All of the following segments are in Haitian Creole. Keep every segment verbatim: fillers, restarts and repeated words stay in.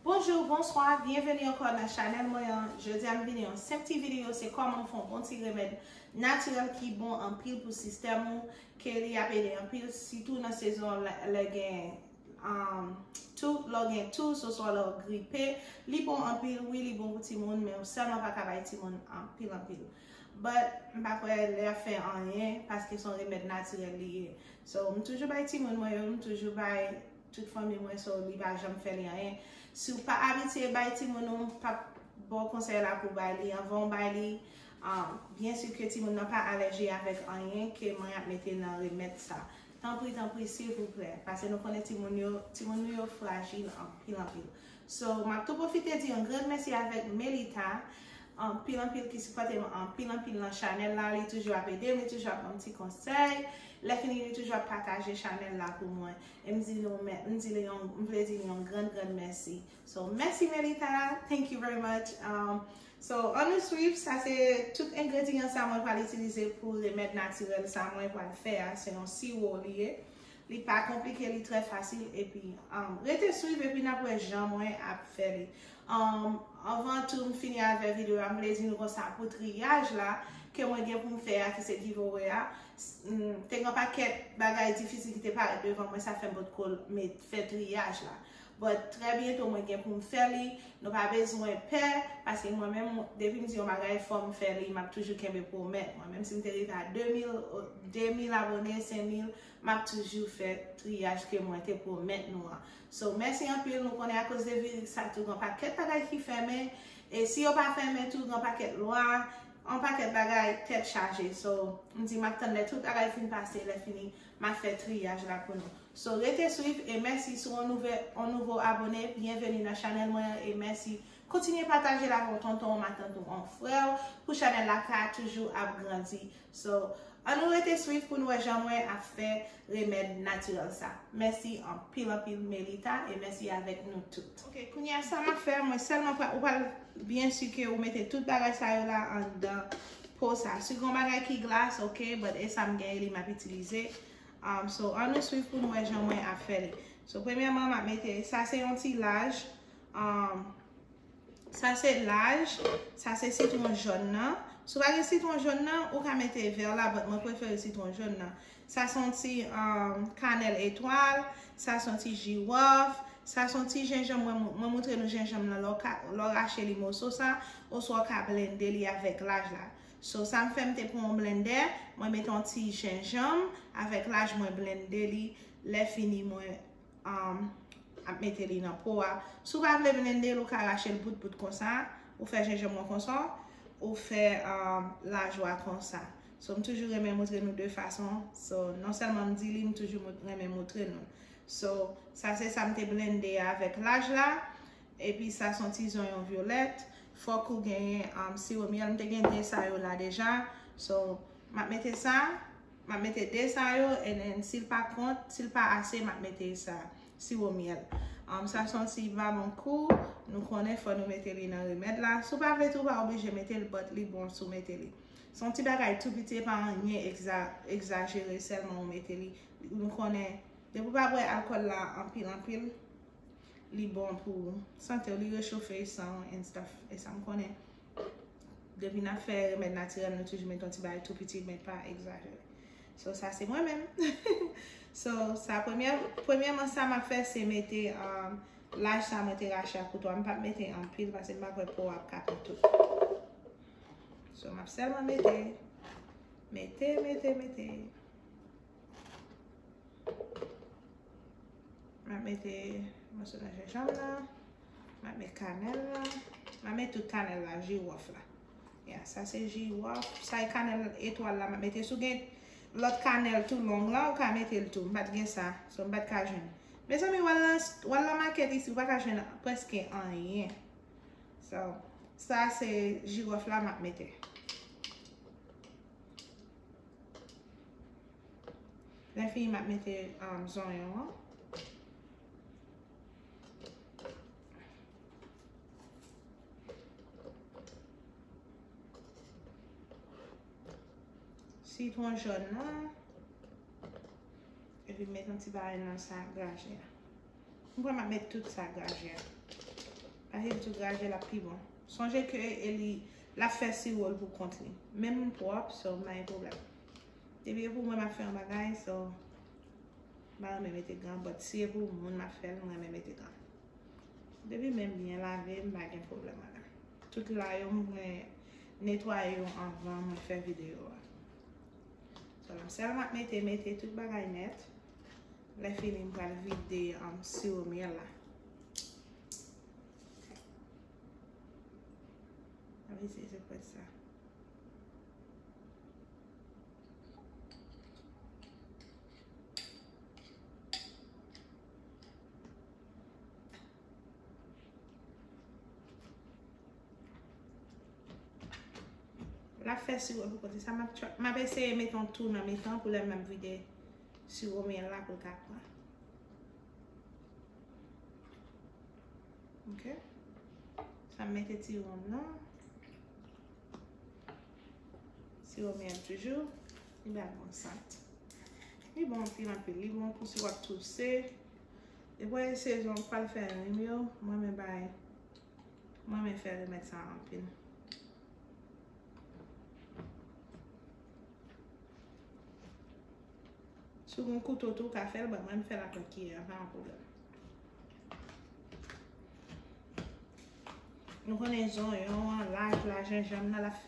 Bonjou, bonswa, byenveni ankò nan chanèl mwen an. Jodi a m vini yon senp ti videyo, se kòman fè yon bon ti remèd natirèl ki bon anpil pou sistèm ou, ke li ap ede anpil, sitou nan sezon lè, lè gen, um, tou, lè w gen tous, oswa lè w gripe. Li bon anpil, wi, li bon pou timoun, men ou sèlman pa ka bay timoun anpil, anpil. But, m pa kwè lè y ap fè anyen, paske se yon remèd natirèl li ye. So, m toujou bay timoun mwen yo, m toujou bay tout fanmi mwen, so li pa janm fè li anyen. Si w pa abitye bay timoun ou, m p ap ba w konsèy la pou w bay li. Anvan w bay li, um, byen si ke timoun nan pa alèji avèk anyen ke mwen ap mete nan remèd sa. Tanpri, tanpri, silvouplè, paske nou konnen timoun yo, timoun nou yo frajil anpil, anpil. So, m ap tou pwofite di yon gran mèsi avèk Melita, anpil, anpil ki sipòte m anpil, anpil nan chanèl la. Li toujou ap ede m, li toujou ap ban m ti konsèy. Lè fini, li toujou ap pataje chanèl la pou mwen. E m di nou, mè- m di li yon, m vle di li yon gran, gran mèsi. So, mèsi Melita, thank you very much. Um, so, ann nou swiv, sa se tout engredyan sa mwen pral itilize pou remèd natirèl sa mwen pral fè a. Se yon siwo li ye. Li pa konplike, li trè fasil. Epi, um, rete swiv epi n ap wè jan mwen ap fè li. Um, anvan tou m fini avè videyo a, m vle di nou konsa pou triyaj la ke mwen gen pou m fè a, ki se giveaway a. S- m, te gen yon pakèt bagay difisil ki te parèt devan mwen, sa fè m potko met, fè triyaj la. But trè byento mwen gen pou m fè li. Nou pa bezwen pè, paske mwen menm, depi m di yon bagay, fò m fè li, m ap toujou kenbe pwomèt mwen. Menm si m te rive a de mil, de mil abone, senk mil, m ap toujou fè triyaj ke mwen te pwomèt nou an. So, mèsi anpil, nou konnen akoz de viris sa tou, gen yon pakèt bagay ki fèmen, e si yo pa fèmen tou, gen yon pakèt lwa, yon pakèt bagay tèt chaje. So, m di m ap tann lè tout bagay fin pase, lè fini, m ap fè triyaj la pou nou. So, rete swiv e mèsi si w yon nouvo, yon nouvo abone, byenveni nan chanèl mwen an e mèsi. Kontinye pataje l avè yon tonton, yon matant ou yon frè w pou chanèl la ka toujou ap grandi. So, ann nou rete swiv pou n wè jan mwen ap fè remèd natirèl sa. Mèsi anpil, anpil Melita e mèsi avèk nou tout. Ok, kounye a sa m ap fè, mwen sèlman pral, ou pral byen si ke ou mete tout bagay sa yo la anndan po sa. Si gen yon bagay ki glas, ok, but e sa m genyen li m ap itilize. Um, so, ann nou swiv pou n wè jan mwen ap fè li. So, premyèman, m ap mete, sa se yon ti laj. Um, sa se laj. Sa se sitwon jòn nan. Si w pa gen sitwon jòn nan, ou ka mete vè la, but mwen prefere sitwon jòn nan. Sa se yon ti, um, kanèl etwal. Sa se yon ti jiwòf. Sa se yon ti jenjanm. Mwen, mwen moutre nou jenjanm nan lè w ka, lè w rache li moso sa, oswa w ka blende li avèk laj la. So, sa m fè, m te pran yon blendè, mwen mete yon ti jenjanm avèk laj, mwen blende li. Lè fini, mwen, um, ap mete li nan po a. Si w pa vle blende l, ou ka rache l bout bout konsa, ou fè jenjanm ou konsa, ou fè, um, laj ou a konsa. So, m toujou renmen moutre nou de fason. So, non sèlman m di li, m toujou mou- renmen moutre nou. So, sa se sa m te blende avèk laj la. Epi sa se yon ti zonyon vyolèt. Fòk ou genyen, um, siwo myèl. M te gen de sa yo la deja. So, m ap mete sa. M ap mete de sa yo. And then, si l pa kont, si l pa ase, m ap mete sa. Siwo myèl. Um, sa se yon ti babon kou. Nou konnen fò nou mete li nan remèd la. Si w pa vle tou, ou pa oblije mete l, but li bon si w mete li. Se yon ti bagay tou piti, e pa anyen egza- egzajere, sèlman ou mete li. Nou konnen, depi w pa bwè alkòl la anpil, anpil, li bon pou sante w, li rechofe san w and stuff. E sa m konnen. Depi n ap fè remèd natirèl, nou toujou mete yon ti bagay tou piti, men pa egzajere. So, sa se mwen menm. So, sa premyè, premyèman, sa m ap fè, se mete, um, laj sa mwen te rache ak kouto a. M p ap mete anpil, paske m pa kwè po a ap ka pran tout. So, m ap sèlman mete, mete, mete, mete. M ap mete moso nan jenjanm nan. M ap met kanèl la. M ap met tout kanèl la, jiwòf la. Ya, sa se jiwòf. Sa e kanèl etwal la, m ap mete. Si w gen lòt kanèl tou long la, ou ka mete l tou. M pa t gen sa. So, m pa t ka jwenn. Mezanmi, w al nan, w al nan makèt isi, ou pa ka jwenn prèske anyen. So, sa se jiwòf la m ap mete. Lè fini, m ap mete, um, zonyon an. Sitwon jòn nan. Epi m met yon ti bagay nan sa graje a. M kwè m ap met tout sa graje a. Ahi tou graje l ap pi bon. Sonje ke e li l ap fè siwo l pou kont li. Men m pwòp, so m pa gen pwoblèm. Depi e pou mwen m ap fè yon bagay, so m pa renmen mete gan, but si e pou moun m ap fè l, m renmen mete gan. Depi men m byen lave, m pa gen pwoblèm avè l. Tout la yo, mwen netwaye yo anvan mwen fè videyo a. So, lè m sèlman mete, mete tout bagay nèt. Lè fini, m pral vide, um, siwo myèl la. Mwen eseye se pwèt sa. L ap fè siwo pou kont li. Sa m ap try, m ap eseye mete yon tou nan mitan pou lè m ap vide siwo myèl la pou l ka pran. Ok. Sa m mete ti wonm nan. Siwo myèl toujou. Li ba l bon sant. Li bon anpil, anpil. Li bon pou si w ap touse. Depi w wè sezon, ou pral fè rim yo. Mwen, men bay. Mwen, men fè remèd sa anpil. Si w gen kouto tou, w ka fè l, but mwen, m fè l ak yon kiyè, pa yon pwoblèm. Nou konnen zonyon an, laj la, jenjanm nan, l ap,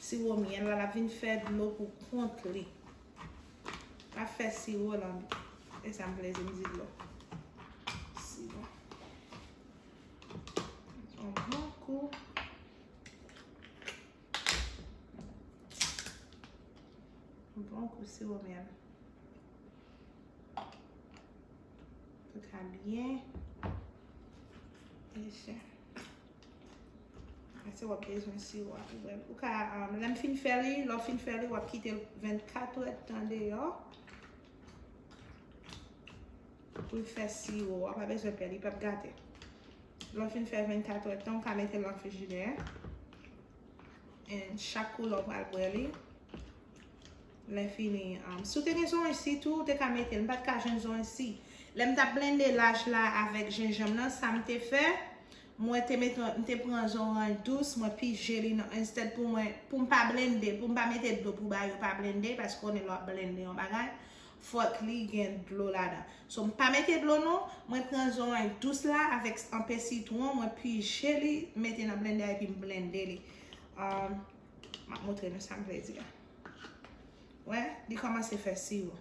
siwo myèl la, l ap vin fè dlo pou kont li. L ap fè siwo lan. E sa m vle di, m di dlo. Siwo. Yon bon kou. Bon kou siwo myèl. Pou ka byen. Eche. Paske w ap bezwen siwo a pou bwè l. Ou ka, um, lè m fin fè li, lè w fin fè li, w ap kite l vennkat èdtan deyò. Pou l fè siwo a, w pa bezwen pè li, li p ap gate. Lè w fin fè vennkat èdtan, ou ka mete l nan frijidè. And chak kou lè w pral bwè li, lè fini, um, si w te gen zoranj si tou, ou te ka mete l. M pa t ka jwenn zoranj si. Lè m t ap blende laj la avèk jenjanm nan, sa m te fè, mwen te mete, m te pran zoranj dous, mwen pije li nan, instead pou mwen, pou m pa blende, pou m pa mete dlo pou bagay yo pa blende, paske konnen lè w ap blende yon bagay, fòk li gen dlo ladan. So, m pa mete dlo non, mwen pran zoranj dous la avèk anpe sitwon, mwen pije li, mete nan blendè epi m blende li. Um, m ap montre nou sa m vle di a. Wè, li kòmanse fè siwo.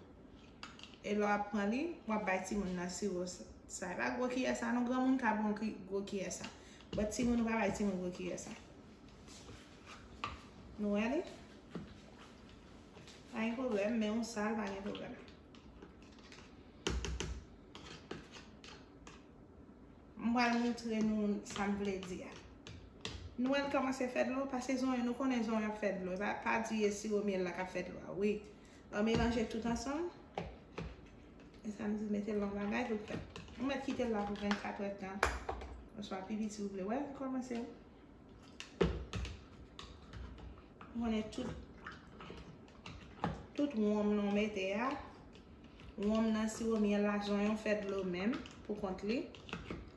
E lè w ap pran li, w ap bay timoun nan siwo sa. Sa, e pa gwo kiyè sa non, granmoun ka pran ki-, gwo kiyè sa. But timoun, ou pa bay timoun gwo kiyè sa. Nou wè li? Pa gen pwoblèm, men yon sal, pa gen pwoblèm. M pral montre nou sa m vle di a. Nou wè l kòmanse fè dlo, paske zonyon, nou konnen zonyon ap fè dlo. Pa, pa di e siwo myèl la k ap fè dlo a, wi. Lè w melanje tout ansanm, e sa m di, mete l nan bagay pou l fè. Ou mèt kite l la pou vennkat èdtan, oswa pi piti ou vle. Wè, l kòmanse. Ou konnen tout, tout wonm nan w mete a, wonm nan, siwo myèl la, zonyon fè dlo menm pou kont li.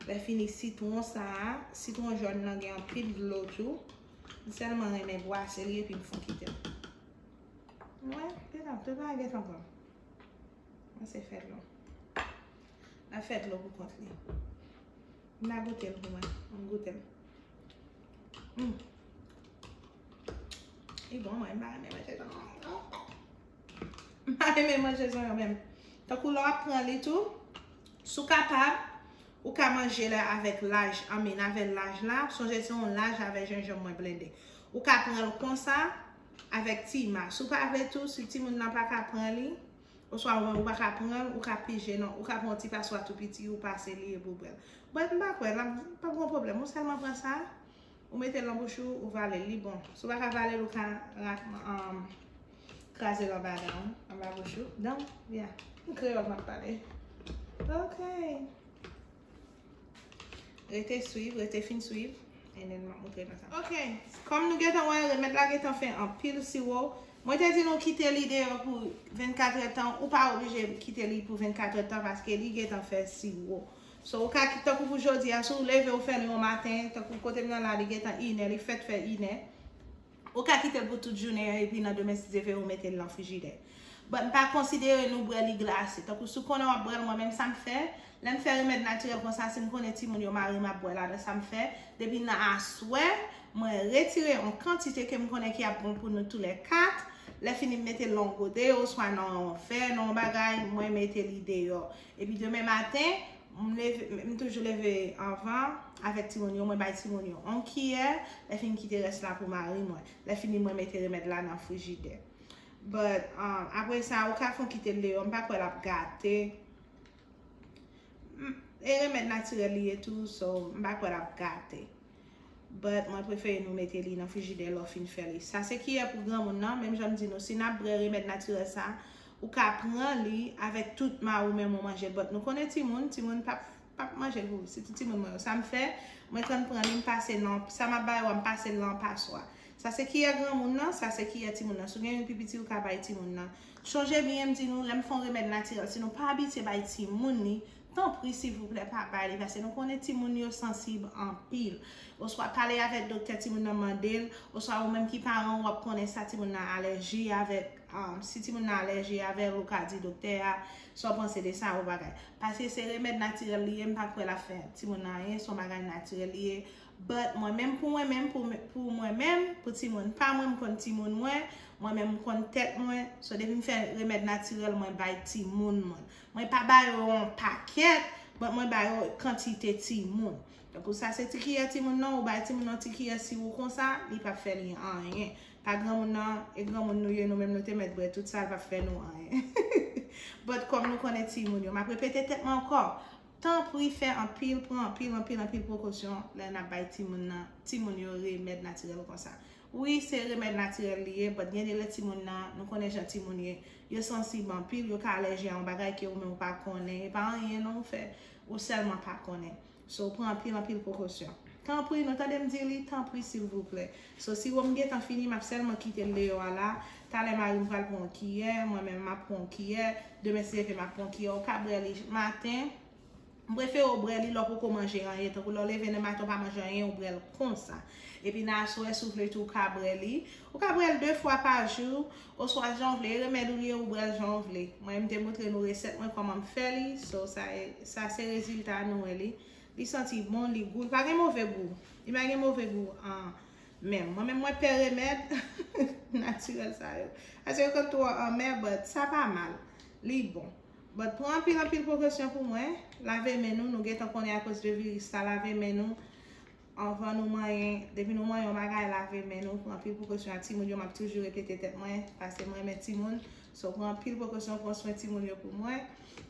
Lè fini, sitwon sa a, sitwon jòn nan gen anpil dlo tou. M sèlman renmen bwase li epi m fon kite l. Wè, gentan, tout bagay gentan pran. Mwen se fè dlo. L ap fè dlo pou kont li. M a goute l pou mwen. M goute l. Mm. Li bon, mwen, m pa renmen manje zonyon. M pa renmen manje zonyon menm. Tankou lè w ap pran li tou, si w kapab, ou ka manje l avèk laj, I mean, avèk laj la. Sonje se yon laj avèk jenjanm mwen blende. Ou ka pran l konsa, avèk ti ma. Si w pa vle tou, si timoun nan pa ka pran li, oswa ou menm ou pa ka pran l, ou ka pije nan, ou ka pran yon ti paswa tou piti, ou pase li epi w bwè l. But m pa kwè, l ap, p ap gen pwoblèm. Ou sèlman pran sa, ou mete l nan bouch ou, ou vale l, li bon. Si w pa ka vale l, ou ka ra-, um, kraze l anba dan w, anba bouch ou. Dan w, yeah. Kreyòl m ap pale. Ok. Rete swiv, rete fin swiv. And then m ap montre nou sa. Ok, kòm nou gentan wè, remèd la gentan fè anpil siwo. Mwen te di nou kite li deyò pou vennkat èdtan. Ou pa oblije kite li pou vennkat èdtan paske li gentan fè siwo. So, ou ka kite tankou pou jodi a, si w leve ou fè li yon maten, tankou kote m nan la, li gentan inè, li fèt fè inè. Ou ka kite l pou tout jounen an, epi nan demen, si Dye vle, ou mete l nan frijidè. But m pa konsidere nou bwè li glase. Tankou si w konnen w ap bwè l, mwen menm sa m fè, lè m fè remèd natirèl konsa, si m konnen timoun yo, mari m ap bwè ladan sa m fè, depi nan aswè, mwen retire yon kantite ke m konnen ki ap bon pou nou toulèkat. Lè fini, m mete l nan yon gode, oswa nan yon vè, nan yon bagay, mwen mete li deyò. Epi demen maten, m leve, m toujou leve anvan avèk timoun yo, mwen bay timoun yo yon kiyè, lè fini kite rès la pou mari mwen. Lè fini, mwen mete remèd la nan frijidè. But, um, apre sa, ou ka fè w kite l deyò, m pa kwè l ap gate. M- E remèd natirèl li ye tou, so m pa kwè l ap gate. But mwen prefere nou mete li nan frijidè lè w fin fè li. Sa se kiyè pou granmoun nan, menm jan m di nou, si n ap bwè remèd natirèl sa, ou ka pran li avèk tout ma ou menm ou manje l. But nou konnen timoun, timoun p ap, p ap manje l pou, sitou timoun mwen yo. Sa m fè, mwen tann pran li, m pase nan, sa m ap ba yo a, m pase l nan paswa. Sa se kiyè granmoun nan, sa se kiyè timoun nan. Si w gen youn pi piti, ou ka bay timoun nan. Chonje byen, m di nou, lè m fè yon remèd natirèl, si nou pa abitye bay timoun li, tanpri, silvouplè, pa bay li, paske nou konnen timoun yo sansib anpil. Oswa pale avèk doktè timoun nan, mande l, oswa ou menm ki paran, w ap konnen sa timoun nan alèji avèk, um, si timoun nan alèji avè l, ou ka di doktè a, sa w panse de sa, ou bagay. Paske se remèd natirèl li ye, m pa kwè l ap fè timoun nan anyen, se yon bagay natirèl li ye. But mwen menm, pou mwen menm, pou, pou mwen menm, pou timoun pa mwen, m konn timoun mwen, mwen menm m konn tèt mwen. So depi m fè remèd natirèl, mwen bay timoun mwen. Mwen pa ba yo yon pakèt, but mwen ba yo kantite timoun. Tankou sa se ti kiyè timoun nan, ou bay timoun nan ti kiyè siwo konsa, li p ap fè li anyen. Pa granmoun nan, e granmoun nou ye, nou menm nou te mèt bwè tout sa, l p ap fè nou anyen. But kòm nou konnen timoun yo, m ap repete tèt mwen ankò. Tanpri fè anpil, pran anpil, anpil, anpil prekosyon lè n ap bay timoun nan, timoun yo remèd natirèl konsa. Wi, se remèd natirèl li ye, but gen de lè timoun nan, nou konnen jan timoun ye, yo sansib anpil, yo ka alèji a yon bagay ke ou menm ou pa konnen, e pa anyen non ou fè, ou sèlman pa konnen. So, pran anpil, anpil prekosyon. Tanpri, nou tande m di li, tanpri, silvouplè. So, siwo m gentan fini, m ap sèlman kite l deyò a la. Talè mari m pral pran yon kiyè, mwen menm m ap pran yon kiyè, demen si Dye vle m ap pran yon kiyè. Ou ka bwè li maten. M prefere w bwè li lè w poko manje anyen. Tankou lè w leve nan maten, w pa manje anyen, ou bwè l konsa. Epi nan aswè, si w vle tou, ou ka bwè li. Ou ka bwè l de fwa pa jou, oswa jan w vle. E remèd ou li ye, ou bwè l jan w vle. Mwen, m te montre nou resèt mwen, kòman m fè li. So, sa, sa se rezilta nou wè li. Li santi bon, li gou. Li pa gen move gou. Li pa gen move gou an menm. Mwen menm, mwen pè remèd natirèl sa yo. Paske yo konn twò anmè, but sa pa mal. Li bon. But pran anpil, anpil prekosyon pou mwen. Lave men nou. Nou gentan konnen akoz de viris sa, lave men nou. Anvan nou manyen, depi nou manyen yon bagay, lave men nou. Pran anpil prekosyon ak timoun yo. M ap toujou repete tèt mwen, paske mwen renmen timoun. So, pran anpil prekosyon, pran swen timoun yo pou mwen.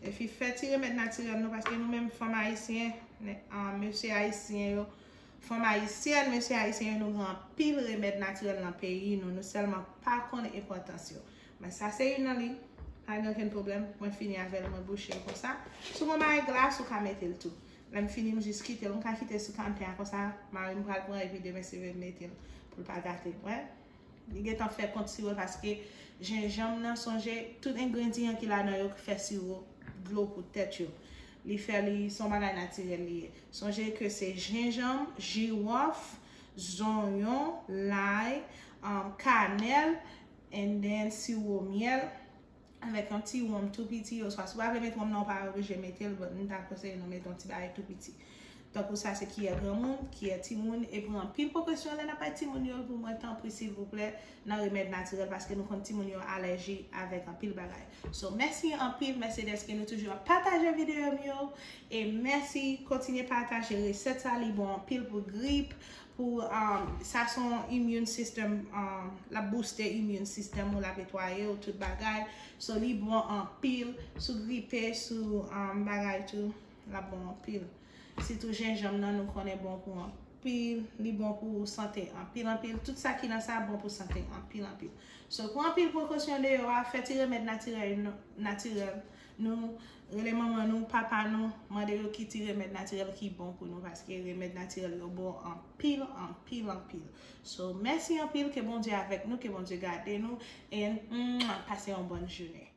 Epi fè ti remèd natirèl nou, paske nou menm fanm ayisyen, nè, ah, mesye ayisyen yo, fanm ayisyèn, mesye ayisyen yo, nou gen anpil remèd natirèl nan peyi nou. Nou sèlman pa konn enpòtans yo. Men sa se youn nan li. Pa gen okenn pwoblèm. Mwen fini avè l, mwen bouche l konsa. Si w gen yon bagay glas, ou ka mete l tou. Lè m fini, m jis kite l. M ka kite l sou kanpè a konsa. Mari m pral pran epi demen si Dye vle m mete l pou l pa gate. Wè. Li gentan fè kont siwo l paske jenjanm nan, sonje, tout engredyan ki ladan yo ki fè siwo dlo pou tèt yo. Li fè li, se yon bagay natirèl li ye. Sonje ke se jenjanm, jiwòf, zonyon, lay, um, kanèl, and then siwo myèl, avèk yon ti wonm tou piti, oswa si w pa vle mete wonm nan, ou pa oblije mete l, but m ta konseye nou mete yon ti bagay tou piti. Tankou sa se kiyè granmoun, kiyè timoun, e pran anpil prekosyon lè n ap bay timoun yo l pou mwen, tanpri, silvouplè, nan remèd natirèl, paske nou konn timoun yo alèji avèk anpil bagay. So, mèsi anpil, mèsi dèske nou toujou ap pataje videyo m yo, e mèsi, kontinye pataje resèt sa, li bon anpil pou grip, pou, um, sa se yon immune system, um, l ap booste immune system ou, l ap netwaye ou, tout bagay. So, li bon anpil, si w gripe, si w, um, bagay tou, l ap bon anpil. Sitou jenjanm nan, nou konnen bon pou anpil, li bon pou sante anpil, anpil. Tout sa ki nan sa bon pou sante anpil, anpil. So, pran anpil prekosyon deyò a, fè ti remèd natirèl, natirèl. Nou rele manman nou, papa nou, mande yo ki ti remèd natirèl ki bon pou nou, paske remèd natirèl yo bon anpil, anpil, anpil. So, mèsi anpil, ke Bondye avèk nou, ke Bondye gade nou, and, mm, pase yon bòn jounen.